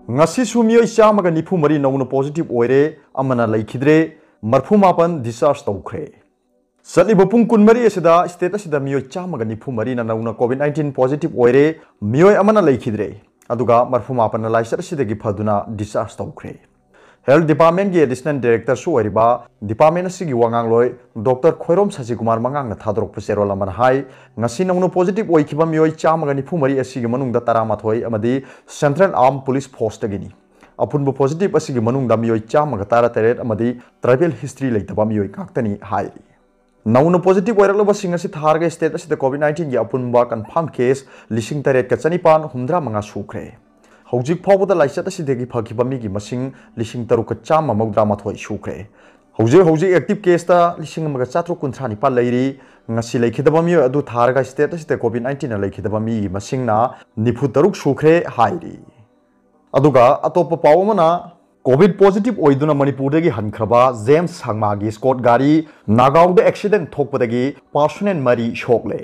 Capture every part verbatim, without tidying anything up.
ꯉꯁꯤꯁꯨ ꯃꯤꯑꯣꯏ ꯆꯥꯝꯃꯒ ꯅꯤꯐꯨ ꯃꯔꯤ ꯅꯧꯅ positive ꯑꯣꯏꯔꯦ, ꯑꯃꯅ ꯂꯩꯈꯤꯗ꯭ꯔꯦ, ꯃꯔꯐꯨ ꯃꯥꯄꯟ discharge ꯇꯧꯈ꯭ꯔꯦ꯫ ꯆꯠꯂꯤꯕ ꯄꯨꯡ ꯀꯨꯟꯃꯔꯤ ꯑꯁꯤꯗ state ꯑꯁꯤꯗ ꯃꯤꯑꯣꯏ ꯆꯥꯝꯃꯒ ꯅꯤꯐꯨ ꯃꯔꯤꯅ ꯅꯧꯅ COVID nineteen positive ꯑꯣꯏꯔꯦ, ꯃꯤꯑꯣꯏ ꯑꯃꯅ ꯂꯩꯈꯤꯗ꯭ꯔꯦ, ꯑꯗꯨꯒ ꯃꯔꯐꯨ ꯃꯥꯄꯟꯅ ꯂꯥꯏꯆꯠ ꯑꯁꯤꯗꯒꯤ ꯐꯗꯨꯅ discharge ꯇꯧꯈ꯭ꯔꯦ꯫ Health Departmentꯀꯤ Additional Directorꯁꯨ ꯑꯣꯏꯔꯤꯕ, department ꯑꯁꯤꯒꯤ ꯋꯥꯉꯥꯡꯂꯣꯏ Doctor ꯈꯣꯏꯔꯣꯝ ꯁꯁꯤꯀꯨꯃꯥꯔ ꯃꯉꯥꯡꯅ ꯊꯥꯗꯣꯔꯛꯄ ꯆꯦꯔꯣꯜ ꯑꯃꯅ ꯍꯥꯏ, ꯉꯁꯤ ꯅꯧꯅ positive ꯑꯣꯏꯈꯤꯕ ꯃꯤꯑꯣꯏ ꯆꯥꯝꯃꯒ ꯅꯤꯐꯨ ꯃꯔꯤ ꯑꯁꯤꯒꯤ ꯃꯅꯨꯡꯗ ꯇꯔꯥꯃꯥꯊꯣꯏ ꯑꯃꯗꯤ Central Armed Police Forceꯇꯒꯤꯅꯤ꯫ ꯑꯄꯨꯟꯕ positive ꯑꯁꯤꯒꯤ ꯃꯅꯨꯡꯗ ꯃꯤꯑꯣꯏ ꯆꯥꯝꯃꯒ ꯇꯔꯥꯇꯔꯦꯠ ꯑꯃꯗꯤ tribal history ꯂꯩꯇꯕ ꯃꯤꯑꯣꯏ ꯉꯥꯛꯇꯅꯤ ꯍꯥꯏꯔꯤ꯫ ꯅꯧꯅ positive ꯑꯣꯏꯔꯛꯂꯕꯁꯤꯡ ꯑꯁꯤ ꯊꯥꯔꯒ state ꯑꯁꯤꯗ COVID nineteenꯒꯤ ꯑꯄꯨꯟꯕ confirm case ꯂꯤꯁꯤꯡ ꯇꯔꯦꯠꯀ ꯆꯅꯤꯄꯥꯟ ꯍꯨꯝꯗ꯭ꯔꯥ ꯃꯉꯥ ꯁꯨꯈ꯭ꯔꯦ꯫ ꯍꯧꯖꯤꯛ ꯐꯥꯎꯕꯗ ꯂꯥꯏꯆꯠ ꯑꯁꯤꯗꯒꯤ ꯐꯈꯤꯕ ꯃꯤꯒꯤ ꯃꯁꯤꯡ ꯂꯤꯁꯤꯡ ꯇꯔꯨꯛꯀ ꯆꯥꯝꯃ ꯃꯧꯗ꯭ꯔꯥ ꯃꯥꯊꯣꯏ ꯁꯨꯈ꯭ꯔꯦ꯫ ꯍꯧꯖꯤꯛ ꯍꯧꯖꯤꯛ active caseꯇ ꯂꯤꯁꯤꯡ ꯑꯃꯒ ꯆꯥꯇ꯭ꯔꯨꯛ ꯀꯨꯟꯊ꯭ꯔꯥ ꯅꯤꯄꯥꯟ ꯂꯩꯔꯤ꯫ ꯉꯁꯤ ꯂꯩꯈꯤꯗꯕ ꯃꯤꯑꯣꯏ ꯑꯗꯨ ꯊꯥꯔꯒ state ꯑꯁꯤꯗ COVID nineteenꯅ ꯂꯩꯈꯤꯗꯕ ꯃꯤꯒꯤ ꯃꯁꯤꯡꯅ ꯅꯤꯐꯨ ꯇꯔꯨꯛ ꯁꯨꯈ꯭ꯔꯦ ꯍꯥꯏꯔꯤ꯫ ꯑꯗꯨꯒ ꯑꯇꯣꯞꯄ ꯄꯥꯎ ꯑꯃꯅ, COVID positive ꯑꯣꯏꯗꯨꯅ ꯃꯅꯤꯄꯨꯔꯗꯒꯤ ꯍꯟꯈ꯭ꯔꯕ ꯖꯦꯝꯁ ꯁꯪꯃꯥꯒꯤ Escort ꯒꯥꯔꯤ ꯅꯥꯒꯥꯎꯗ accident ꯊꯣꯛꯄꯗꯒꯤ personnel ꯃꯔꯤ ꯁꯣꯛꯂꯦ꯫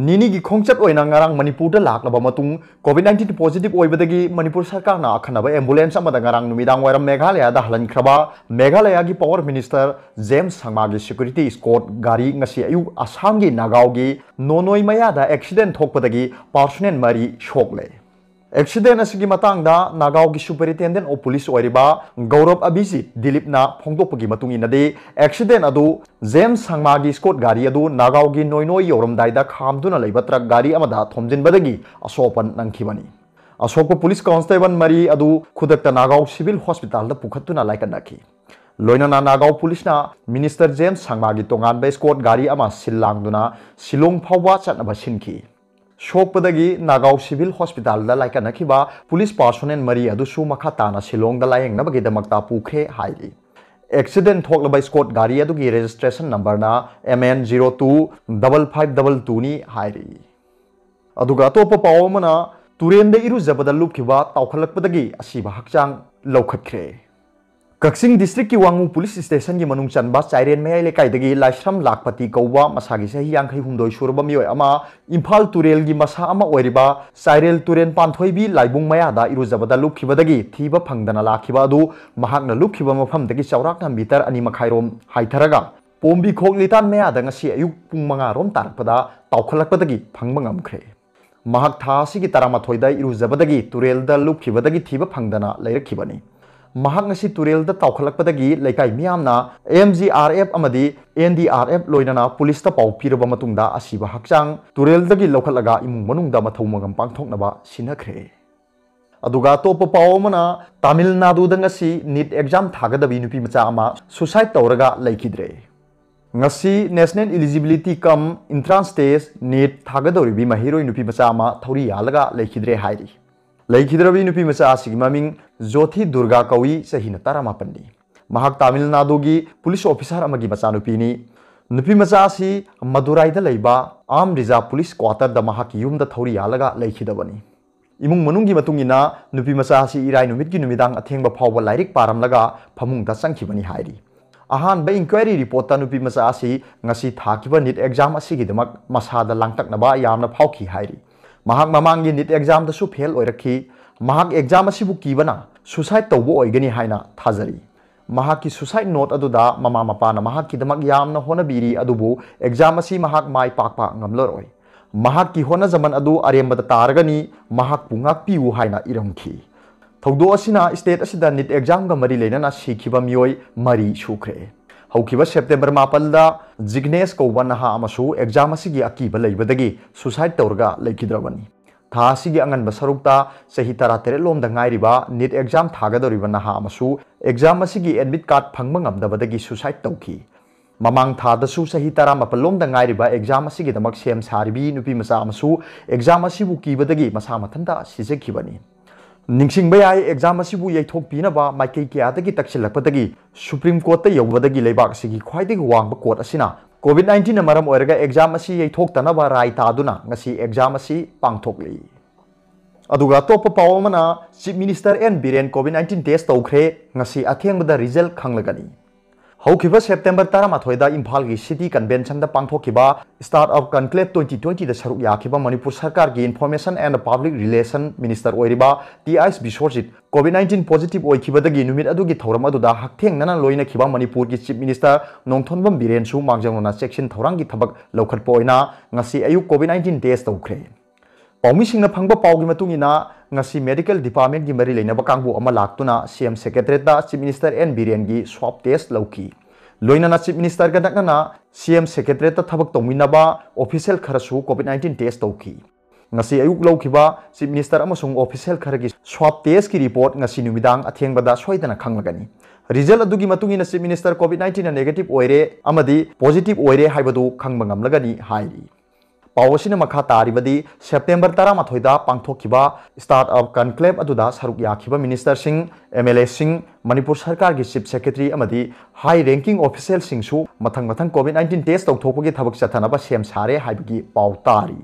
ꯅꯤꯅꯤꯒꯤ ꯈꯣꯡꯆꯠ ꯑꯣꯏꯅ ꯉꯔꯥꯡ ꯃꯅꯤꯄꯨꯔꯗ ꯂꯥꯛꯂꯕ ꯃꯇꯨꯡ COVID nineteen positive ꯑꯣꯏꯕꯗꯒꯤ ꯃꯅꯤꯄꯨꯔ ꯁꯔꯀꯥꯔꯅ ꯑꯈꯟꯅꯕ ambulance ꯑꯃꯗ ꯉꯔꯥꯡ ꯅꯨꯃꯤꯗꯥꯡ ꯋꯥꯏꯔꯝ ꯃꯦꯘꯥꯂꯌꯥꯗ ꯍꯜꯍꯟꯈ꯭ꯔꯕ ꯃꯦꯘꯥꯂꯌꯥꯒꯤ Power Minister ꯖꯦꯝꯁ ꯁꯪꯃꯥꯒꯤ security escort ꯒꯥꯔꯤ ꯉꯁꯤ ꯑꯌꯨꯛ ꯑꯁꯥꯝꯒꯤ ꯅꯥꯒꯥꯎꯒꯤ ꯅꯣꯅꯣꯏ ꯃꯌꯥꯗ accident ꯊꯣꯛꯄꯗꯒꯤ personnel ꯃꯔꯤ ꯁꯣꯛꯂꯦ꯫ Accident ꯑꯁꯤꯒꯤ ꯃꯇꯥꯡꯗ ꯅꯥꯒꯥꯎꯒꯤ Superintendent of Police ꯑꯣꯏꯔꯤꯕ ꯒꯧꯔꯕ ꯑꯚꯤꯖꯤꯠ ꯗꯤꯂꯤꯞꯅ ꯐꯣꯡꯗꯣꯛꯄꯒꯤ ꯃꯇꯨꯡ ꯏꯟꯅꯗꯤ, accident ꯑꯗꯨ ꯖꯦꯝꯁ ꯁꯪꯃꯥꯒꯤ Escort ꯒꯥꯔꯤ ꯑꯗꯨ ꯅꯥꯒꯥꯎꯒꯤ ꯅꯣꯏꯅꯣꯏ ꯌꯧꯔꯝꯗꯥꯏꯗ ꯈꯥꯝꯗꯨꯅ ꯂꯩꯕ truck ꯒꯥꯔꯤ ꯑꯃꯗ ꯊꯣꯝꯖꯤꯟꯕꯗꯒꯤ ꯑꯁꯣꯛ ꯑꯄꯟ ꯅꯪꯈꯤꯕꯅꯤ꯫ ꯑꯁꯣꯛꯄ police constable ꯃꯔꯤ ꯑꯗꯨ ꯈꯨꯗꯛꯇ ꯅꯥꯒꯥꯎ civil hospitalꯗ ꯄꯨꯈꯠꯇꯨꯅ ꯂꯥꯏꯀꯠꯅꯈꯤ꯫ ꯂꯣꯏꯅꯅ ꯅꯥꯒꯥꯎ policeꯅ Minister ꯖꯦꯝꯁ ꯁꯪꯃꯥꯒꯤ ꯇꯣꯉꯥꯟꯕ escort ꯒꯥꯔꯤ ꯑꯃ ꯁꯤꯜ ꯂꯥꯡꯗꯨꯅ ꯁꯤꯂꯣꯡ ꯐꯥꯎꯕ ꯆꯠꯅꯕ ꯁꯤꯟꯈꯤ꯫ ꯁꯣꯛꯄꯗꯒꯤ ꯅꯥꯒꯥꯎ civil hospitalꯗ ꯂꯥꯏꯀꯠꯅꯈꯤꯕ police personnel ꯃꯔꯤ ꯑꯗꯨꯁꯨ ꯃꯈꯥ ꯇꯥꯅ ꯁꯤꯂꯣꯡꯗ ꯂꯥꯌꯦꯡꯅꯕꯒꯤꯗꯃꯛꯇ ꯄꯨꯈ꯭ꯔꯦ ꯍꯥꯏꯔꯤ꯫ Accident ꯊꯣꯛꯂꯕ escort ꯒꯥꯔꯤ ꯑꯗꯨꯒꯤ registration numberꯅ M N zero two double five double twoꯅꯤ ꯍꯥꯏꯔꯤ꯫ ꯑꯗꯨꯒ ꯑꯇꯣꯞꯄ ꯄꯥꯎ ꯑꯃꯅ, ꯇꯨꯔꯦꯟꯗ ꯏꯔꯨꯖꯕꯗ ꯂꯨꯞꯈꯤꯕ ꯇꯥꯎꯈꯠꯂꯛꯄꯗꯒꯤ ꯑꯁꯤꯕ ꯍꯛꯆꯥꯡ ꯂꯧꯈꯠꯈ꯭ꯔꯦ꯫ ꯀꯛꯆꯤꯡ ꯗꯤꯁꯇ꯭ꯔꯤꯛꯀꯤ ꯋꯥꯉꯨ ꯄꯨꯂꯤꯁ ꯁ꯭ꯇꯦꯁꯟꯒꯤ ꯃꯅꯨꯡ ꯆꯟꯕ ꯆꯥꯏꯔꯦꯟ ꯃꯌꯥꯏ ꯂꯩꯀꯥꯏꯗꯒꯤ ꯂꯥꯏꯁ꯭ꯔꯝ ꯂꯥꯛꯄꯇꯤ ꯀꯧꯕ ꯃꯁꯥꯒꯤ ꯆꯍꯤ ꯌꯥꯡꯈꯩ ꯍꯨꯝꯗꯣꯏ ꯁꯨꯔꯕ ꯃꯤꯑꯣꯏ ꯑꯃ ꯏꯝꯐꯥꯜ ꯇꯨꯔꯦꯜꯒꯤ ꯃꯁꯥ ꯑꯃ ꯑꯣꯏꯔꯤꯕ ꯆꯥꯏꯔꯦꯜ ꯇꯨꯔꯦꯜ ꯄꯥꯟꯊꯣꯏꯕꯤ ꯂꯥꯏꯕꯨꯡ ꯃꯌꯥꯗ ꯏꯔꯨꯖꯕꯗ ꯂꯨꯞꯈꯤꯕꯗꯒꯤ ꯊꯤꯕ ꯐꯪꯗꯅ ꯂꯥꯛꯈꯤꯕ ꯑꯗꯨ ꯃꯍꯥꯛꯅ ꯂꯨꯞꯈꯤꯕ ꯃꯐꯝꯗꯒꯤ ꯆꯥꯎꯔꯥꯛꯅ ꯃꯤꯇꯔ ꯑꯅꯤ ꯃꯈꯥꯏꯔꯣꯝ ꯍꯥꯏꯊꯔꯒ ꯄꯣꯝꯕꯤ ꯈꯣꯛ ꯂꯤꯇꯥꯟ ꯃꯌꯥꯗ ꯉꯁꯤ ꯑꯌꯨꯛ ꯄꯨꯡ ꯃꯉꯥ ꯔꯣꯝ ꯇꯥꯔꯛꯄꯗ ꯇꯥꯎꯈꯠꯂꯛꯄꯗꯒꯤ ꯐꯪꯕ ꯉꯝꯈ꯭ꯔꯦ꯫ ꯃꯍꯥꯛ ꯊꯥ ꯑꯁꯤꯒꯤ ꯇꯔꯥꯃꯥꯊꯣꯏꯗ ꯏꯔꯨꯖꯕꯗꯒꯤ ꯇꯨꯔꯦꯜꯗ ꯂꯨꯞꯈꯤꯕꯗꯒꯤ ꯊꯤꯕ ꯐꯪꯗꯅ ꯂꯩꯔꯛꯈꯤꯕꯅꯤ꯫ ꯃꯍꯥꯛ ꯉꯁꯤ ꯇꯨꯔꯦꯜꯗ ꯇꯥꯎꯈꯠꯂꯛꯄꯗꯒꯤ ꯂꯩꯀꯥꯏ ꯃꯤꯌꯥꯝꯅ ꯑꯦꯝ ꯖꯤ ꯑꯥꯔ ꯑꯦꯐ ꯑꯃꯗꯤ ꯑꯦꯟ ꯗꯤ ꯑꯥꯔ ꯑꯦꯐ ꯂꯣꯏꯅꯅ ꯄꯨꯂꯤꯁꯇ ꯄꯥꯎ ꯄꯤꯔꯕ ꯃꯇꯨꯡꯗ ꯑꯁꯤꯕ ꯍꯛꯆꯥꯡ ꯇꯨꯔꯦꯜꯗꯒꯤ ꯂꯧꯈꯠꯂꯒ ꯏꯃꯨꯡ ꯃꯅꯨꯡꯗ ꯃꯊꯧ ꯃꯉꯝ ꯄꯥꯡꯊꯣꯛꯅꯕ ꯁꯤꯟꯅꯈ꯭ꯔꯦ꯫ ꯑꯗꯨꯒ ꯑꯇꯣꯞꯄ ꯄꯥꯎ ꯑꯃꯅ, ꯇꯥꯃꯤꯜ ꯅꯥꯗꯨꯗ ꯉꯁꯤ ꯅꯤꯠ ꯑꯦꯛꯖꯥꯝ ꯊꯥꯒꯗꯕꯤ ꯅꯨꯄꯤ ꯃꯆꯥ ꯑꯃ ꯁꯨꯁꯥꯏꯗ ꯇꯧꯔꯒ ꯂꯩꯈꯤꯗ꯭ꯔꯦ꯫ ꯉꯁꯤ ꯅꯦꯁꯅꯦꯜ ꯏꯂꯤꯖꯤꯕꯤꯂꯤꯇꯤ ꯀꯝ ꯏꯟꯇ꯭ꯔꯥꯟꯁ ꯇꯦꯁ, ꯅꯤꯠ, ꯊꯥꯒꯗꯧꯔꯤꯕꯤ ꯃꯍꯩꯔꯣꯏ ꯅꯨꯄꯤ ꯃꯆꯥ ꯑꯃ ꯊꯧꯔꯤ ꯌꯥꯜꯂꯒ ꯂꯩꯈꯤꯗ꯭ꯔꯦ ꯍꯥꯏꯔꯤ꯫ ꯂꯩꯈꯤꯗ꯭ꯔꯕꯤ ꯅꯨꯄꯤ ꯃꯆꯥ ꯑꯁꯤꯒꯤ ꯃꯃꯤꯡ ꯖꯣꯊꯤ ꯗꯨꯔꯒꯥ ꯀꯧꯏ, ꯆꯍꯤꯅ ꯇꯔꯥꯃꯥꯄꯟꯅꯤ꯫ ꯃꯍꯥꯛ ꯇꯥꯃꯤꯜ ꯅꯥꯗꯨꯒꯤ ꯄꯨꯂꯤꯁ ꯑꯣꯐꯤꯁꯥꯔ ꯑꯃꯒꯤ ꯃꯆꯥꯅꯨꯄꯤꯅꯤ꯫ ꯅꯨꯄꯤ ꯃꯆꯥ ꯑꯁꯤ ꯃꯗꯨꯔꯥꯏꯗ ꯂꯩꯕ ꯑꯥꯝ ꯔꯤꯖꯥ ꯄꯨꯂꯤꯁ ꯀ꯭ꯋꯥꯇꯔꯗ ꯃꯍꯥꯛꯀꯤ ꯌꯨꯝꯗ ꯊꯧꯔꯤ ꯌꯥꯜꯂꯒ ꯂꯩꯈꯤꯗꯕꯅꯤ꯫ ꯏꯃꯨꯡ ꯃꯅꯨꯡꯒꯤ ꯃꯇꯨꯡ ꯏꯟꯅ, ꯅꯨꯄꯤ ꯃꯆꯥ ꯑꯁꯤ ꯏꯔꯥꯏ ꯅꯨꯃꯤꯠꯀꯤ ꯅꯨꯃꯤꯗꯥꯡ ꯑꯊꯦꯡꯕ ꯐꯥꯎꯕ ꯂꯥꯏꯔꯤꯛ ꯄꯥꯔꯝꯂꯒ ꯐꯃꯨꯡꯗ ꯆꯪꯈꯤꯕꯅꯤ ꯍꯥꯏꯔꯤ꯫ ꯑꯍꯥꯟꯕ ꯏꯟꯀ꯭ꯋꯥꯏꯔꯤ ꯔꯤꯄꯣꯔꯠꯇ ꯅꯨꯄꯤ ꯃꯆꯥ ꯑꯁꯤ ꯉꯁꯤ ꯊꯥꯈꯤꯕ ꯅꯤꯠ ꯑꯦꯛꯖꯥꯝ ꯑꯁꯤꯒꯤꯗꯃꯛ ꯃꯁꯥꯗ ꯂꯥꯡꯇꯛꯅꯕ ꯌꯥꯝꯅ ꯐꯥꯎꯈꯤ ꯍꯥꯏꯔꯤ꯫ ꯃꯍꯥꯛ ꯃꯃꯥꯡꯒꯤ ꯅꯤꯠ ꯑꯦꯛꯖꯥꯝꯗꯁꯨ ꯐꯦꯜ ꯑꯣꯏꯔꯛꯈꯤ꯫ ꯃꯍꯥꯛ ꯑꯦꯛꯖꯥꯝ ꯑꯁꯤꯕꯨ ꯀꯤꯕꯅ ꯁꯨꯁꯥꯏꯗ ꯇꯧꯕ ꯑꯣꯏꯒꯅꯤ ꯍꯥꯏꯅ ꯊꯥꯖꯔꯤ꯫ ꯃꯍꯥꯛꯀꯤ ꯁꯨꯁꯥꯏꯗ ꯅꯣꯠ ꯑꯗꯨꯗ ꯃꯃꯥ ꯃꯄꯥꯅ ꯃꯍꯥꯛꯀꯤꯗꯃꯛ ꯌꯥꯝꯅ ꯍꯣꯠꯅꯕꯤꯔꯤ, ꯑꯗꯨꯕꯨ ꯑꯦꯛꯖꯥꯝ ꯑꯁꯤ ꯃꯍꯥꯛ ꯃꯥꯏ ꯄꯥꯛꯄ ꯉꯝꯂꯔꯣꯏ꯫ ꯃꯍꯥꯛꯀꯤ ꯍꯣꯠꯅꯖꯃꯟ ꯑꯗꯨ ꯑꯔꯦꯝꯕꯗ ꯇꯥꯔꯒꯅꯤ, ꯃꯍꯥꯛꯄꯨ ꯉꯥꯛꯄꯤꯌꯨ ꯍꯥꯏꯅ ꯏꯔꯝꯈꯤ꯫ ꯊꯧꯗꯣꯛ ꯑꯁꯤꯅ ꯁ꯭ꯇꯦꯠ ꯑꯁꯤꯗ ꯅꯤꯠ ꯑꯦꯛꯖꯥꯝꯒ ꯃꯔꯤ ꯂꯩꯅꯅ ꯁꯤꯈꯤꯕ ꯃꯤꯑꯣꯏ ꯃꯔꯤ ꯁꯨꯈ꯭ꯔꯦ꯫ ꯍꯧꯈꯤꯕ ꯁꯦꯞꯇꯦꯝꯕꯔ ꯃꯥꯄꯜꯗ ꯖꯤꯒꯅꯦꯁ ꯀꯧꯕ ꯅꯍꯥ ꯑꯃꯁꯨ ꯑꯦꯛꯖꯥꯝ ꯑꯁꯤꯒꯤ ꯑꯀꯤꯕ ꯂꯩꯕꯗꯒꯤ ꯁꯨꯁꯥꯏꯗ ꯇꯧꯔꯒ ꯂꯩꯈꯤꯗ꯭ꯔꯕꯅꯤ꯫ ꯊꯥ ꯑꯁꯤꯒꯤ ꯑꯉꯟꯕ ꯁꯔꯨꯛꯇ ꯆꯍꯤ ꯇꯔꯥꯇꯔꯦꯠ ꯂꯣꯝꯗ ꯉꯥꯏꯔꯤꯕ ꯅꯤꯠ ꯑꯦꯛꯖꯥꯝ ꯊꯥꯒꯗꯧꯔꯤꯕ ꯅꯍꯥ ꯑꯃꯁꯨ ꯑꯦꯛꯖꯥꯝ ꯑꯁꯤꯒꯤ ꯑꯦꯗꯃꯤꯠ ꯀꯥꯔꯗ ꯐꯪꯕ ꯉꯝꯗꯕꯗꯒꯤ ꯁꯨꯁꯥꯏꯗ ꯇꯧꯈꯤ꯫ ꯃꯃꯥꯡ ꯊꯥꯗꯁꯨ ꯆꯍꯤ ꯇꯔꯥꯃꯥꯄꯜ ꯂꯣꯝꯗ ꯉꯥꯏꯔꯤꯕ ꯑꯦꯛꯖꯥꯝ ꯑꯁꯤꯒꯤꯗꯃꯛ ꯁꯦꯝ ꯁꯥꯔꯤꯕꯤ ꯅꯨꯄꯤ ꯃꯆꯥ ꯑꯃꯁꯨ ꯑꯦꯛꯖꯥꯝ ꯑꯁꯤꯕꯨ ꯀꯤꯕꯗꯒꯤ ꯃꯁꯥ ꯃꯊꯟꯇ ꯁꯤꯖꯈꯤꯕꯅꯤ꯫ ꯅꯤꯡꯁꯤꯡꯕ ꯌꯥꯏ, ꯑꯦꯛꯖꯥꯝ ꯑꯁꯤꯕꯨ ꯌꯩꯊꯣꯛꯄꯤꯅꯕ ꯃꯥꯏꯀꯩ ꯀꯌꯥꯗꯒꯤ ꯇꯛꯁꯤꯜꯂꯛꯄꯗꯒꯤ ꯁꯨꯄ꯭ꯔꯤꯝ ꯀꯣꯔꯠꯇ ꯌꯧꯕꯗꯒꯤ ꯂꯩꯕꯥꯛ ꯑꯁꯤꯒꯤ ꯈ꯭ꯋꯥꯏꯗꯒꯤ ꯋꯥꯡꯕ ꯀꯣꯔꯠ ꯑꯁꯤꯅ ꯀꯣꯚꯤꯗ ꯅꯥꯏꯟꯇꯤꯟꯅ ꯃꯔꯝ ꯑꯣꯏꯔꯒ ꯑꯦꯛꯖꯥꯝ ꯑꯁꯤ ꯌꯩꯊꯣꯛꯇꯅꯕ ꯔꯥꯏ ꯇꯥꯗꯨꯅ ꯉꯁꯤ ꯑꯦꯛꯖꯥꯝ ꯑꯁꯤ ꯄꯥꯡꯊꯣꯛꯂꯤ꯫ ꯑꯗꯨꯒ ꯑꯇꯣꯞꯄ ꯄꯥꯎ ꯑꯃꯅ, Chief Minister N Biren COVID nineteen test ꯇꯧꯈ꯭ꯔꯦ, ꯉꯁꯤ ꯑꯊꯦꯡꯕꯗ result ꯈꯪꯂꯒꯅꯤ꯫ ꯍꯧꯈꯤꯕ September ꯇꯔꯥꯃꯥꯊꯣꯏꯗ ꯏꯝꯐꯥꯜꯒꯤ City Conventionꯗ ꯄꯥꯡꯊꯣꯛꯈꯤꯕ Start-up Conclave twenty twentyꯗ ꯁꯔꯨꯛ ꯌꯥꯈꯤꯕ ꯃꯅꯤꯄꯨꯔ ꯁꯔꯀꯥꯔꯒꯤ Information and Public Relation Minister ꯑꯣꯏꯔꯤꯕ ꯇꯤ ꯑꯥꯏ ꯕꯤꯁ꯭ꯋꯖꯤꯠ COVID nineteen positive ꯑꯣꯏꯈꯤꯕꯗꯒꯤ ꯅꯨꯃꯤꯠ ꯑꯗꯨꯒꯤ ꯊꯧꯔꯝ ꯑꯗꯨꯗ ꯍꯛꯊꯦꯡꯅꯅ ꯂꯣꯏꯅꯈꯤꯕ ꯃꯅꯤꯄꯨꯔꯒꯤ Chief Minister ꯅꯣꯡꯊꯣꯝꯕꯝ ꯕꯤꯔꯦꯟꯁꯨ ꯃꯥꯡꯖꯧꯅꯅ ꯆꯦꯛꯁꯤꯟ ꯊꯧꯔꯥꯡꯒꯤ ꯊꯕꯛ ꯂꯧꯈꯠꯄ ꯑꯣꯏꯅ ꯉꯁꯤ ꯑꯌꯨꯛ COVID nineteen test ꯇꯧꯈ꯭ꯔꯦ꯫ ꯄꯥꯎꯃꯤꯁꯤꯡꯅ ꯐꯪꯕ ꯄꯥꯎꯒꯤ ꯃꯇꯨꯡ ꯏꯟꯅ, ꯉꯁꯤ Medical Departmentꯀꯤ ꯃꯔꯤ ꯂꯩꯅꯕ ꯀꯥꯡꯕꯨ ꯑꯃ ꯂꯥꯛꯇꯨꯅ C M Secretariatꯇ Chief Minister N ꯕꯤꯔꯦꯟꯒꯤ swab test ꯂꯧꯈꯤ꯫ ꯂꯣꯏꯅꯅ Chief Ministerꯒ ꯅꯛꯅꯅ C M Secretariatꯇ ꯊꯕꯛ ꯇꯧꯃꯤꯟꯅꯕ official ꯈꯔꯁꯨ COVID nineteen test ꯇꯧꯈꯤ꯫ ꯉꯁꯤ ꯑꯌꯨꯛ ꯂꯧꯈꯤꯕ Chief Minister ꯑꯃꯁꯨꯡ official ꯈꯔꯒꯤ swab testꯀꯤ report ꯉꯁꯤ ꯅꯨꯃꯤꯗꯥꯡ ꯑꯊꯦꯡꯕꯗ ꯁꯣꯏꯗꯅ ꯈꯪꯂꯒꯅꯤ꯫ Result ꯑꯗꯨꯒꯤ ꯃꯇꯨꯡ ꯏꯟꯅ Chief Minister COVID nineteenꯅ negative ꯑꯣꯏꯔꯦ ꯑꯃꯗꯤ positive ꯑꯣꯏꯔꯦ ꯍꯥꯏꯕꯗꯨ ꯈꯪꯕ ꯉꯝꯂꯒꯅꯤ ꯍꯥꯏꯔꯤ꯫ ꯄꯥꯎ ꯑꯁꯤꯅ ꯃꯈꯥ ꯇꯥꯔꯤꯕꯗꯤ, September ꯇꯔꯥꯃꯥꯊꯣꯏꯗ ꯄꯥꯡꯊꯣꯛꯈꯤꯕ Start-up Conclave ꯑꯗꯨꯗ ꯁꯔꯨꯛ ꯌꯥꯈꯤꯕ ministerꯁꯤꯡ, MLAꯁꯤꯡ, ꯃꯅꯤꯄꯨꯔ ꯁꯔꯀꯥꯔꯒꯤ Chief Secretary ꯑꯃꯗꯤ high ranking officialꯁꯤꯡꯁꯨ ꯃꯊꯪ ꯃꯊꯪ COVID nineteen test ꯇꯧꯊꯣꯛꯄꯒꯤ ꯊꯕꯛ ꯆꯠꯊꯅꯕ ꯁꯦꯝ ꯁꯥꯔꯦ ꯍꯥꯏꯕꯒꯤ ꯄꯥꯎ ꯇꯥꯔꯤ꯫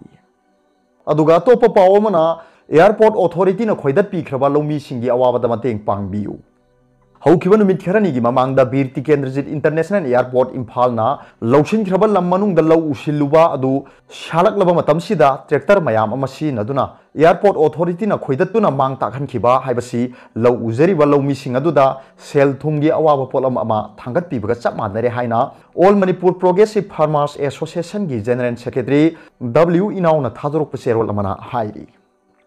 ꯑꯗꯨꯒ ꯑꯇꯣꯞꯄ ꯄꯥꯎ ꯑꯃꯅ, Airport Authorityꯅ ꯈꯣꯏꯗꯠꯄꯤꯈ꯭ꯔꯕ ꯂꯧꯃꯤꯁꯤꯡꯒꯤ ꯑꯋꯥꯕꯗ ꯃꯇꯦꯡ ꯄꯥꯡꯕꯤꯌꯨ꯫ ꯍꯧꯈꯤꯕ ꯅꯨꯃꯤꯠ ꯈꯔꯅꯤꯒꯤ ꯃꯃꯥꯡꯗ ꯕꯤꯔ ꯇꯤꯀꯦꯟꯗ꯭ꯔꯖꯤꯠ International Airport ꯏꯝꯐꯥꯜꯅ ꯂꯧꯁꯤꯟꯈ꯭ꯔꯕ ꯂꯝ ꯃꯅꯨꯡꯗ ꯂꯧ ꯎꯁꯤꯜꯂꯨꯕ ꯑꯗꯨ ꯁꯥꯠꯂꯛꯂꯕ ꯃꯇꯝꯁꯤꯗ tractor ꯃꯌꯥꯝ ꯑꯃ ꯁꯤꯖꯤꯟꯅꯗꯨꯅ Airport Authorityꯅ ꯈꯣꯏꯗꯠꯇꯨꯅ ꯃꯥꯡ ꯇꯥꯛꯍꯟꯈꯤꯕ ꯍꯥꯏꯕꯁꯤ ꯂꯧ ꯎꯖꯔꯤꯕ ꯂꯧꯃꯤꯁꯤꯡ ꯑꯗꯨꯗ ꯁꯦꯜ ꯊꯨꯝꯒꯤ ꯑꯋꯥꯕ ꯄꯣꯠꯂꯝ ꯑꯃ ꯊꯥꯡꯒꯠꯄꯤꯕꯒ ꯆꯞ ꯃꯥꯟꯅꯔꯦ ꯍꯥꯏꯅ All Manipur Progressive Farmers Associationꯒꯤ General Secretary W ꯏꯅꯥꯎꯅ ꯊꯥꯗꯣꯔꯛꯄ ꯆꯦꯔꯣꯜ ꯑꯃꯅ ꯍꯥꯏꯔꯤ꯫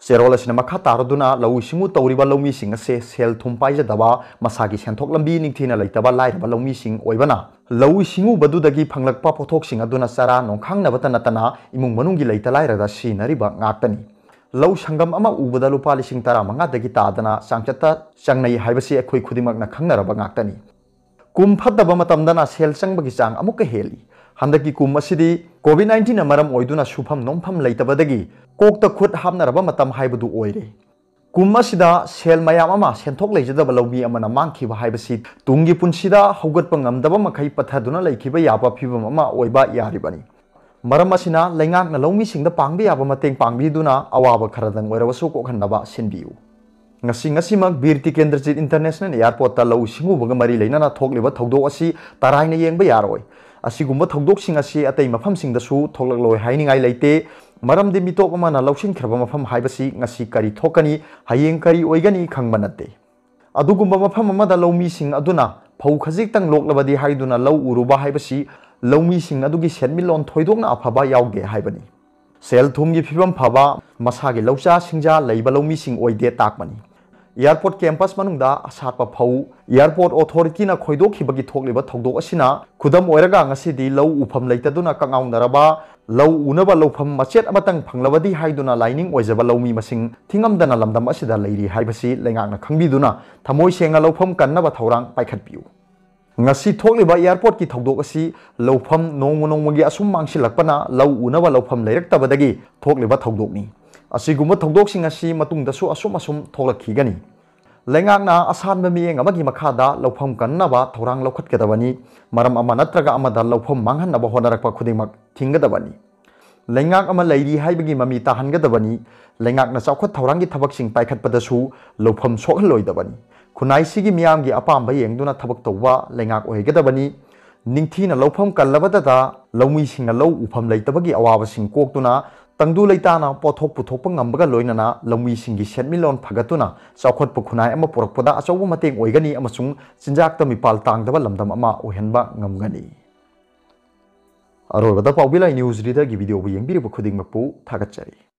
ꯆꯦꯔꯣꯜ ꯑꯁꯤꯅ ꯃꯈꯥ ꯇꯥꯔꯗꯨꯅ ꯂꯧꯎ ꯁꯤꯡꯎ ꯇꯧꯔꯤꯕ ꯂꯧꯃꯤꯁꯤꯡ ꯑꯁꯦ ꯁꯦꯜ ꯊꯨꯝ ꯄꯥꯏꯖꯗꯕ, ꯃꯁꯥꯒꯤ ꯁꯦꯟꯊꯣꯛ ꯂꯝꯕꯤ ꯅꯤꯡꯊꯤꯅ ꯂꯩꯇꯕ ꯂꯥꯏꯔꯕ ꯂꯧꯃꯤꯁꯤꯡ ꯑꯣꯏꯕꯅ, ꯂꯧꯎ ꯁꯤꯡꯎꯕꯗꯨꯗꯒꯤ ꯐꯪꯂꯛꯄ ꯄꯣꯠꯊꯣꯛꯁꯤꯡ ꯑꯗꯨꯅ ꯆꯔꯥ ꯅꯣꯡꯈꯥꯡꯅꯕꯇ ꯅꯠꯇꯅ ꯏꯃꯨꯡ ꯃꯅꯨꯡꯒꯤ ꯂꯩꯇ ꯂꯥꯏꯔꯗ ꯁꯤꯖꯤꯟꯅꯔꯤꯕ ꯉꯥꯛꯇꯅꯤ꯫ ꯂꯧ ꯁꯪꯒꯝ ꯑꯃ ꯎꯕꯗ ꯂꯨꯄꯥ ꯂꯤꯁꯤꯡ ꯇꯔꯥꯃꯉꯥꯗꯒꯤ ꯇꯥꯗꯅ ꯆꯥꯡꯆꯠꯇ ꯆꯪꯅꯩ ꯍꯥꯏꯕꯁꯤ ꯑꯩꯈꯣꯏ ꯈꯨꯗꯤꯡꯃꯛꯅ ꯈꯪꯅꯔꯕ ꯉꯥꯛꯇꯅꯤ꯫ ꯀꯨꯝ ꯐꯠꯇꯕ ꯃꯇꯝꯗꯅ ꯁꯦꯜ ꯆꯪꯕꯒꯤ ꯆꯥꯡ ꯑꯃꯨꯛꯀ ꯍꯦꯜꯂꯤ꯫ ꯍꯟꯗꯛꯀꯤ ꯀꯨꯝ ꯑꯁꯤꯗꯤ COVID nineteenꯅ ꯃꯔꯝ ꯑꯣꯏꯗꯨꯅ ꯁꯨꯐꯝ ꯅꯣꯝꯐꯝ ꯂꯩꯇꯕꯗꯒꯤ ꯀꯣꯛꯇ ꯈꯨꯠ ꯍꯥꯞꯅꯔꯕ ꯃꯇꯝ ꯍꯥꯏꯕꯗꯨ ꯑꯣꯏꯔꯦ꯫ ꯀꯨꯝ ꯑꯁꯤꯗ ꯁꯦꯜ ꯃꯌꯥꯝ ꯑꯃ ꯁꯦꯟꯊꯣꯛ ꯂꯩꯖꯗꯕ ꯂꯧꯃꯤ ꯑꯃꯅ ꯃꯥꯡꯈꯤꯕ ꯍꯥꯏꯕꯁꯤ ꯇꯨꯡꯒꯤ ꯄꯨꯟꯁꯤꯗ ꯍꯧꯒꯠꯄ ꯉꯝꯗꯕ ꯃꯈꯩ ꯄꯠꯊꯗꯨꯅ ꯂꯩꯈꯤꯕ ꯌꯥꯕ ꯐꯤꯚꯝ ꯑꯃ ꯑꯣꯏꯕ ꯌꯥꯔꯤꯕꯅꯤ꯫ ꯃꯔꯝ ꯑꯁꯤꯅ ꯂꯩꯉꯥꯛꯅ ꯂꯧꯃꯤꯁꯤꯡꯗ ꯄꯥꯡꯕ ꯌꯥꯕ ꯃꯇꯦꯡ ꯄꯥꯡꯕꯤꯗꯨꯅ ꯑꯋꯥꯕ ꯈꯔꯗꯪ ꯑꯣꯏꯔꯕꯁꯨ ꯀꯣꯛꯍꯟꯅꯕ ꯁꯤꯟꯕꯤꯌꯨ꯫ ꯉꯁꯤ ꯉꯁꯤꯃꯛ ꯕꯤꯔ ꯇꯤꯀꯦꯟꯗ꯭ꯔꯖꯤꯠ ꯏꯟꯇꯔꯅꯦꯁꯅꯦꯜ ꯑꯦꯌꯥꯔꯄꯣꯔꯠꯇ ꯂꯧꯎ ꯁꯤꯡꯎꯕꯒ ꯃꯔꯤ ꯂꯩꯅꯅ ꯊꯣꯛꯂꯤꯕ ꯊꯧꯗꯣꯛ ꯑꯁꯤ ꯇꯔꯥꯏꯅ ꯌꯦꯡꯕ ꯌꯥꯔꯣꯏ꯫ ꯑꯁꯤꯒꯨꯝꯕ ꯊꯧꯗꯣꯛꯁꯤꯡ ꯑꯁꯤ ꯑꯇꯩ ꯃꯐꯝꯁꯤꯡꯗꯁꯨ ꯊꯣꯛꯂꯛꯂꯣꯏ ꯍꯥꯏꯅꯤꯡꯉꯥꯏ ꯂꯩꯇꯦ꯫ ꯃꯔꯝꯗꯤ ꯃꯤꯇꯣꯞ ꯑꯃꯅ ꯂꯧꯁꯤꯟꯈ꯭ꯔꯕ ꯃꯐꯝ ꯍꯥꯏꯕꯁꯤ ꯉꯁꯤ ꯀꯔꯤ ꯊꯣꯛꯀꯅꯤ, ꯍꯌꯦꯡ ꯀꯔꯤ ꯑꯣꯏꯒꯅꯤ ꯈꯪꯕ ꯅꯠꯇꯦ꯫ ꯑꯗꯨꯒꯨꯝꯕ ꯃꯐꯝ ꯑꯃꯗ ꯂꯧꯃꯤꯁꯤꯡ ꯑꯗꯨꯅ ꯐꯧ ꯈꯖꯤꯛꯇꯪ ꯂꯣꯛꯂꯕꯗꯤ ꯍꯥꯏꯗꯨꯅ ꯂꯧ ꯎꯔꯨꯕ ꯍꯥꯏꯕꯁꯤ ꯂꯧꯃꯤꯁꯤꯡ ꯑꯗꯨꯒꯤ ꯁꯦꯟꯃꯤꯠꯂꯣꯟ ꯊꯣꯏꯗꯣꯛꯅ ꯑꯐꯕ ꯌꯥꯎꯗꯦ ꯍꯥꯏꯕꯅꯤ꯫ ꯁꯦꯜ ꯊꯨꯝꯒꯤ ꯐꯤꯕꯝ ꯐꯕ, ꯃꯁꯥꯒꯤ ꯂꯧꯆꯥ ꯁꯤꯡꯖꯥ ꯂꯩꯕ ꯂꯧꯃꯤꯁꯤꯡ ꯑꯣꯏꯗꯦ ꯇꯥꯛꯄꯅꯤ꯫ ꯑꯦꯌꯥꯔꯄꯣꯔꯠ ꯀꯦꯝꯄꯁ ꯃꯅꯨꯡꯗ ꯑꯁꯥꯠꯄ ꯐꯧ ꯑꯦꯌꯥꯔꯄꯣꯔꯠ ꯑꯣꯊꯣꯔꯤꯇꯤꯅ ꯈꯣꯏꯗꯣꯛꯈꯤꯕꯒꯤ ꯊꯣꯛꯂꯤꯕ ꯊꯧꯗꯣꯛ ꯑꯁꯤꯅ ꯈꯨꯗꯝ ꯑꯣꯏꯔꯒ ꯉꯁꯤꯗꯤ ꯂꯧ ꯎꯐꯝ ꯂꯩꯇꯗꯨꯅ ꯀꯛꯉꯥꯎꯅꯔꯕ, ꯂꯧ ꯎꯅꯕ ꯂꯧꯐꯝ ꯃꯆꯦꯠ ꯑꯃꯇꯪ ꯐꯪꯂꯕꯗꯤ ꯍꯥꯏꯗꯨꯅ ꯂꯥꯏꯅꯤꯡ ꯑꯣꯏꯖꯕ ꯂꯧꯃꯤ ꯃꯁꯤꯡ ꯊꯤꯉꯝꯗꯅ ꯂꯝꯗꯝ ꯑꯁꯤꯗ ꯂꯩꯔꯤ ꯍꯥꯏꯕꯁꯤ ꯂꯩꯉꯥꯛꯅ ꯈꯪꯕꯤꯗꯨꯅ ꯊꯃꯣꯏ ꯁꯦꯡꯅ ꯂꯧꯐꯝ ꯀꯟꯅꯕ ꯊꯧꯔꯥꯡ ꯄꯥꯏꯈꯠꯄꯤꯌꯨ꯫ ꯉꯁꯤ ꯊꯣꯛꯂꯤꯕ ꯑꯦꯌꯥꯔꯄꯣꯔꯠꯀꯤ ꯊꯧꯗꯣꯛ ꯑꯁꯤ ꯂꯧꯐꯝ ꯅꯣꯡꯃ ꯅꯣꯡꯃꯒꯤ ꯑꯁꯨꯝ ꯃꯥꯡꯁꯤꯜꯂꯛꯄꯅ ꯂꯧ ꯎꯅꯕ ꯂꯧꯐꯝ ꯂꯩꯔꯛꯇꯕꯗꯒꯤ ꯊꯣꯛꯂꯤꯕ ꯊꯧꯗꯣꯛꯅꯤ꯫ ꯑꯁꯤꯒꯨꯝꯕ ꯊꯧꯗꯣꯛꯁꯤꯡ ꯑꯁꯤ ꯃꯇꯨꯡꯗꯁꯨ ꯑꯁꯨꯝ ꯑꯁꯨꯝ ꯊꯣꯛꯂꯛꯈꯤꯒꯅꯤ꯫ ꯂꯩꯉꯥꯛꯅ ꯑꯁꯥꯟꯕ ꯃꯤꯠꯌꯦꯡ ꯑꯃꯒꯤ ꯃꯈꯥꯗ ꯂꯧꯐꯝ ꯀꯟꯅꯕ ꯊꯧꯔꯥꯡ ꯂꯧꯈꯠꯀꯗꯕꯅꯤ꯫ ꯃꯔꯝ ꯑꯃ ꯅꯠꯇ꯭ꯔꯒ ꯑꯃꯗ ꯂꯧꯐꯝ ꯃꯥꯡꯍꯟꯅꯕ ꯍꯣꯠꯅꯔꯛꯄ ꯈꯨꯗꯤꯡꯃꯛ ꯊꯤꯡꯒꯗꯕꯅꯤ꯫ ꯂꯩꯉꯥꯛ ꯑꯃ ꯂꯩꯔꯤ ꯍꯥꯏꯕꯒꯤ ꯃꯃꯤ ꯇꯥꯍꯟꯒꯗꯕꯅꯤ꯫ ꯂꯩꯉꯥꯛꯅ ꯆꯥꯎꯈꯠ ꯊꯧꯔꯥꯡꯒꯤ ꯊꯕꯛꯁꯤꯡ ꯄꯥꯏꯈꯠꯄꯗꯁꯨ ꯂꯧꯐꯝ ꯁꯣꯛꯍꯜꯂꯣꯏꯗꯕꯅꯤ꯫ ꯈꯨꯟꯅꯥꯏꯁꯤꯒꯤ ꯃꯤꯌꯥꯝꯒꯤ ꯑꯄꯥꯝꯕ ꯌꯦꯡꯗꯨꯅ ꯊꯕꯛ ꯇꯧꯕ ꯂꯩꯉꯥꯛ ꯑꯣꯏꯒꯗꯕꯅꯤ꯫ ꯅꯤꯡꯊꯤꯅ ꯂꯧꯐꯝ ꯀꯜꯂꯕꯗꯇ ꯂꯧꯃꯤꯁꯤꯡꯅ ꯂꯧ ꯎꯐꯝ ꯂꯩꯇꯕꯒꯤ ꯑꯋꯥꯕꯁꯤꯡ ꯀꯣꯛꯇꯨꯅ ꯇꯪꯗꯨ ꯂꯩꯇꯥꯅ ꯄꯣꯠꯊꯣꯛ ꯄꯨꯊꯣꯛꯄ ꯉꯝꯕꯒ ꯂꯣꯏꯅꯅ ꯂꯧꯃꯤꯁꯤꯡꯒꯤ ꯁꯦꯟꯃꯤꯠꯂꯣꯟ ꯐꯒꯠꯇꯨꯅ ꯆꯥꯎꯈꯠꯄ ꯈꯨꯟꯅꯥꯏ ꯑꯃ ꯄꯨꯔꯛꯄꯗ ꯑꯆꯧꯕ ꯃꯇꯦꯡ ꯑꯣꯏꯒꯅꯤ ꯑꯃꯁꯨꯡ ꯆꯤꯟꯖꯥꯛꯇ ꯃꯤꯄꯥꯜ ꯇꯥꯡꯗꯕ ꯂꯝꯗꯝ ꯑꯃ ꯑꯣꯏꯍꯟꯕ ꯉꯝꯒꯅꯤ꯫ ꯑꯔꯣꯏꯕꯗ ꯄꯥꯎꯕꯤ ꯂꯥꯏ ꯅ꯭ꯌꯨꯁ ꯔꯤꯗꯔꯒꯤ ꯚꯤꯗꯤꯑꯣꯕꯨ ꯌꯦꯡꯕꯤꯔꯤꯕ ꯈꯨꯗꯤꯡꯃꯛꯄꯨ ꯊꯥꯒꯠꯆꯔꯤ꯫